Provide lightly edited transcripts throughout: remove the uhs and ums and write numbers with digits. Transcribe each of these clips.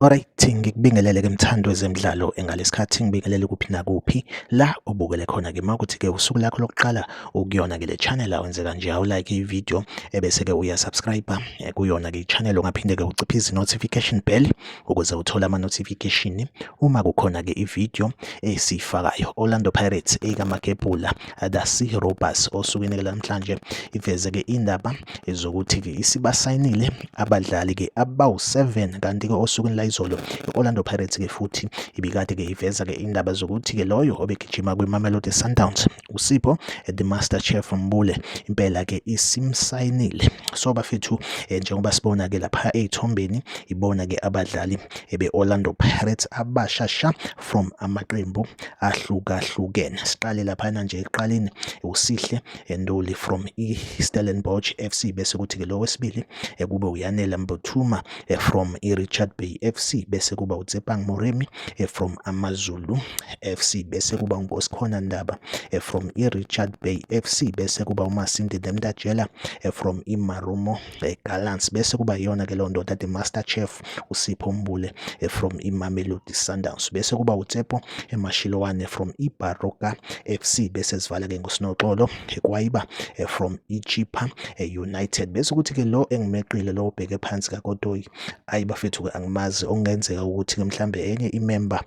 Alright, ngikubingelele ke mthandi wezemidlalo ngalesikhathi ngibingelele kuphi nakuphi la obukele khona ke makuthi ke usuku lakho lokuqala ukuyona ke le channel awenze kanje awu like i-video ebese ke uya subscribe kuyona ke i-channel ungaphinde ke uciphise notification bell ukuze uthole ama notification uma kukhona ke i-video esiyifakayo. Orlando Pirates ekaMagebhula The Sea Robbers osukwini ke namhlanje iveze ke indaba ezokuthi ke isibasayinile abadlali ke abawu-7 kanti ke osukwini layizolo i-Orlando Pirates ke futhi ibikade ke iveza ke indaba zokuthi ke loyo obegijima kwiMamelodi Sundowns uSipho the Master Chef Mbule impela ke isimsayinile. So bafethu njengoba sibona ke lapha ey'thombeni ibona ke abadlali be-Orlando Pirates abashasha from amaqembu ahlukahlukene. Siqale laphana nje ekuqaleni uSihle Nduli from i-Stellenbosch FC bese kuthi-ke lo wesibili kube uYanela Mbuthuma from i-Richard Bay FC bese kuba uTsepang Moremi from AmaZulu FC bese kuba uNkosikhona Ndaba from i-Richard Bay FC bese kuba uMasindi Demtajela from iMarumo Gallants bese kuba iyona ke leyo ndoda the Master Chef uSipho Mbule from iMamelodi Sundowns bese kuba uTsepo Mashiloane from iBaroka FC bese sivala ke ngoSinoxolo Kwayiba from iChippa United bese kuthi ke lo engimeqile lo obheke phansi kaKotoyi ayi bafethu ke angimazi okungenzeka ukuthi ke mhlambe enye imember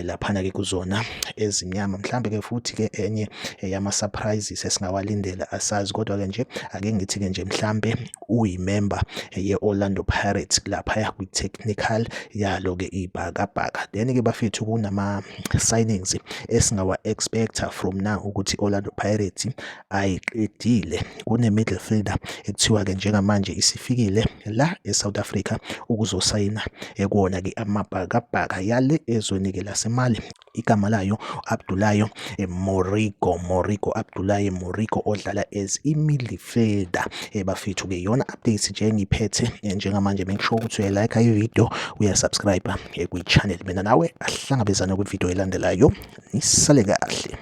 laphana ke kuzona ezimnyama mhlambe ke futhi ke enye yama surprises esingawalindela asazi kodwa ke nje ake ngithi ke nje mhlambe uyimember ye-Orlando Pirates laphaya kwi-technical yalo-ke ibhakabhaka. Then-ke bafethu kunama-signings esingawa-expecta from now ukuthi i-Orlando Pirates ayiqedile. Kune-midfielder ekuthiwa-ke njengamanje isifikile la e-South Africa ukuzosayina kuwona-ke amabhakabhaka yale ezweni-ke laseMali. Igama layo Abdoulaye Morigo, Morigo Abdoulaye Morigo odlala as i-midfielder. Bafethu ke iyona update nje engiphethe njengamanje. Make sure ukuthi uyayilike i-video, uyasubscribe kwi-channel. Mina nawe ahlangabezane kwi-video elandelayo. Nisale kahle.